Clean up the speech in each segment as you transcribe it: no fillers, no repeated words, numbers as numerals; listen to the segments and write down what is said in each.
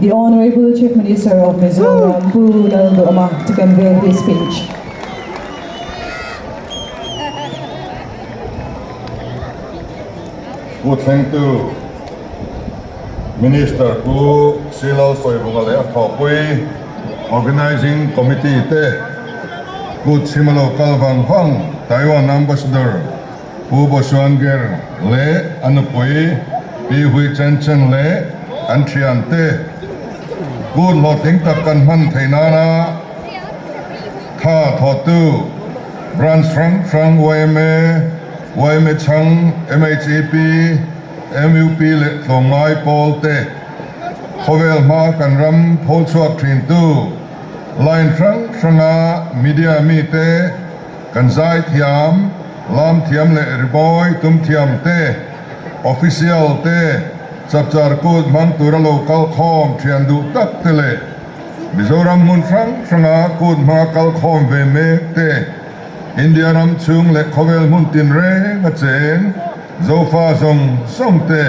The Honorable Chief Minister of Mizoram, Pu Lalduhoma, to convey his speech. Pu Thlengtu, Minister Pu Silal Sawivunga leh a thawhpui Organizing Committee te, Pu Chhima lo kal vang vang Taiwan Ambassador Pu Bosuan Ger leh a nupui Pi Hui Chen Chen leh an thiante kut hlawhtling tak kan hman theih nana tha thawhtu Branch hrang hrang yma, yma chhang, MHEP, MUP leh tlawmngai pawl te khawvel hma kan ram pho chhuak thintu line hrang hranga media mite Kan zaithiam, lamthiam leh rimawi tumthiam te, official te, chapchar kut hmang tura lo kal khawm thian duh tak te leh Mizoram hmun hrang hranga kut hmanga kal khawm ve mek te, India ram chhung leh khawvel hmun tinreng a cheng Zofa zawng zawng te,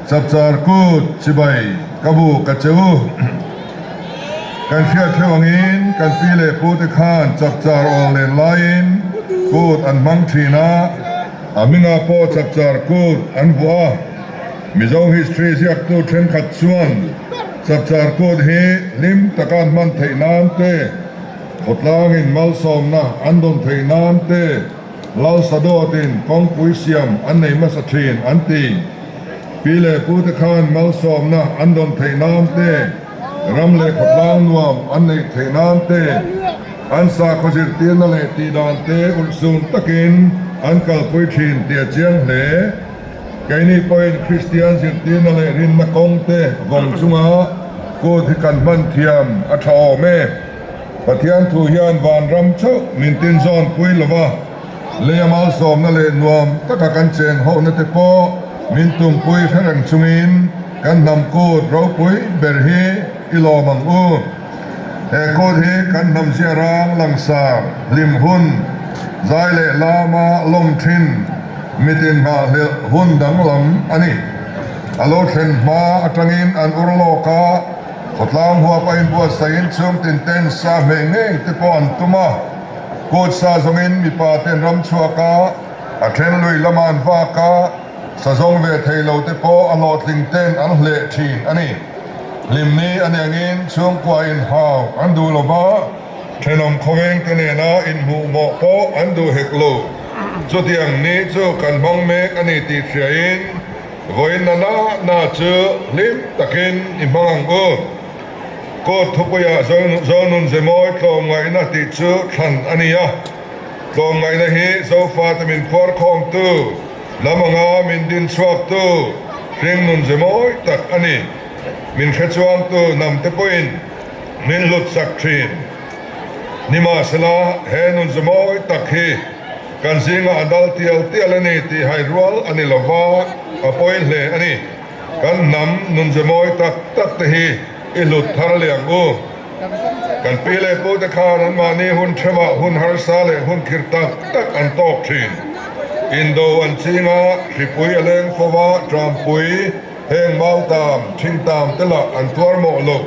Chapchar kut chibai ka bu ka che u. Kan hriat hreuh angin kan pi leh pu te khan chapchar awl len laiin kut an hmang thin a, a hmingah pawh chapchar kut an vuah a. Mizo history ziaktu thenkhat chuan chapchar kut hi hlim taka an hman theih nan te, khawtlangin malsawmna an dawn theih nan te, Lal Sadawtin kawngpui siam an nei hmasa thin an ti. Pi leh pu te khan malsawmna an dawn theih nan te, ram leh khawtlang nuam an neih theih nan te, an sakhaw zirtirna leh tihdan te ulhsun takin an kalpui thin tih a chiang hle. Keini pawhin Kristian zirtirna leh rinna kawng te vawng chunga kut hi kan hman thiam a tha awm e. Pathian thu hian vanram chauh min tin zawn pui lo va, lei a malsawmna leh nuam taka kan chen hohna te pawh min tumpui hre reng chungin kan hnam kut ropui ber hi i lawm ang u. He kut hi kan hnam zia rang langsar hlim hun, zai leh lama lawm thin mitin nghahhlelh hun danglam a ni. A lo thlen hma atangin an ur lawk a. Khawtlang huap a inbuatsaih in chhung tin ten sa hmeh ngei te pawh an tum a, kut sa zawngin mipa ten ram chhuak a, a then lui lama an vak a, sa zawng ve thei lo te pawh a hlawhtling ten an hleh thin a ni. Hlimni a niangin chhungkua inhau an duh lo va, thenawm khawveng te nena inhmuh mawh pawh an duh hek lo. Chutiang ni chu kan hmang mek a ni tih hriain, Vawiin na na na chu hlim takin i hmang ang u. Court thupuiah Zonun Zemawi tlawmngaihna tih chu thlan a ni a. Tlawmngaihna hi Zofate min phuarkhawmtu, lam anga min dinchhuaktu hringnun zemawi tak a ni. Min hrechuangtu hnamte pawhin min hlutsak thin. Nimahsela, he nun zemawi tak hi Kan zingah a dal tial tial a ni tih hai rual a ni lova, a pawi hle a ni. Kan hnam nunze mawi tak tak te hi i hlut thar leh ang u. Kan pi leh pu te khan anmahni hun theuhah hun harsa leh hun khir tak tak an tawk thin. Indo an ching a, hripui a leng fo va, tlampui, heng mautam, thingtam te lah an tuar mawh lo.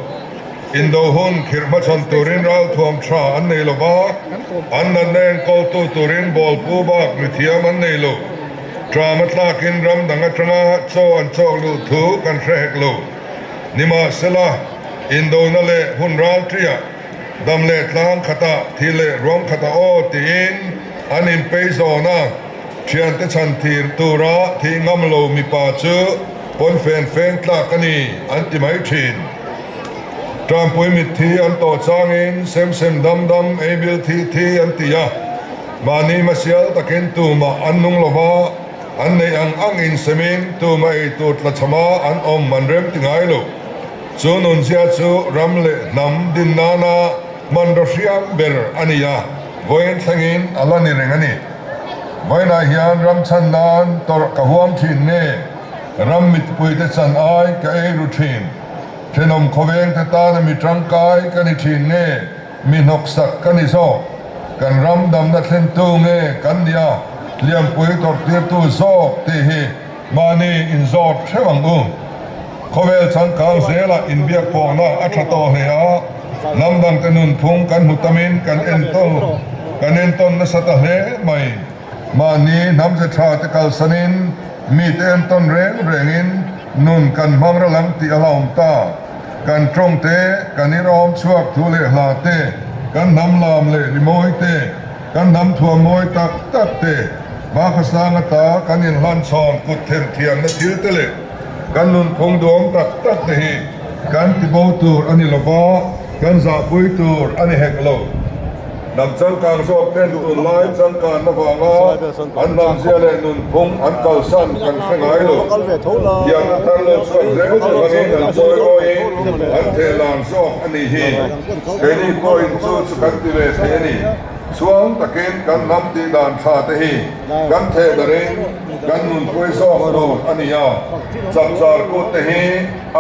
Indo hun khirh hmachhawn turin ralthuam tha an nei lo va, an natna enkawltu turin ball pu bak mithiam an nei lo. Tram a tlakin ram dang atanga chaw an chawk luh thu kan hre hek lo. Nimahsela, indona leh hun ralṭiah dam leh tlang khatah thi leh ruang khatah aw tiin an inpei zawn a, thiante chhan thir tura thih ngam lo mipa chu pawnfen feng tlak a ni an ti mai thin. Ṭampui mitthi an tawh changin sem sem dam dam ei bil thi thi an ti a, mahni hmasial takin tumah an nung lo va, an neih ang ang insemin tumah ei tur tlachhama an awm an rem ti ngai lo. Chu nunzia chu ram leh hnam din nana hmanraw hriam ber a ni a, vawiin thlengin a la ni reng a ni. Vawiinah hian ram chhan nan tawrh ka huam thin nge, ram mitpuite chan ai ka ei ru thin. Thenawm khawveng te tana mi tangkai ka ni thin nge, mi hnawksak ka ni zawk? Kan ram damna thlentu nge kan nia hliampui tawrhtirtu zawk tih hi mahni inzawt hreuh ang u. Khawvel changkang zelah inbiak pawhna a tha tawh hle a, hnam dangte nunphung kan hmu tamin kan entawn kan entawn nasa ta hle mai. Mahni hnamze tha te kalsanin mite entawn reng rengin nun kan hmang ral ang tih a la awm ta. Kan tawng te, kan irawm chhuak thu leh hla te, kan hnam lam leh rimawi te, Kan hnam thuam mawi tak tak te, Hmakhasang ata kan inhlanchhawn kut themthiamna thil te leh kan nunphung duam tak tak te hi kan tibo tur a ni lova, kan zahpui tur a ni hek lo. Hnam changkang zawk ten tunlai changkanna vanga an hnamzia leh nunphung an kalsan kan hre ngai lo. Thiamna thar lo chhuak zel te hmangin an chawimawiin an thehlan zawk a nih hi. Keini pawhin chu chu kan ti ve thei a ni. Chhuang takin kan hnam tih dan tha te hi kan theh darin kan nunpui zawk tur a ni a, chapchar kut te hi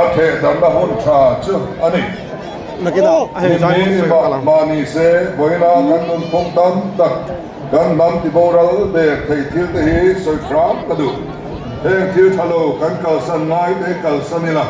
a theh darna hun tha chu a ni. Nimni mah mah ni se vawiina kan nunphung tam tak kan hnam ti boral der thei thil te hi sawi hram ka duh. Heng thil tha lo kan kalsan ngai te kalsan ila.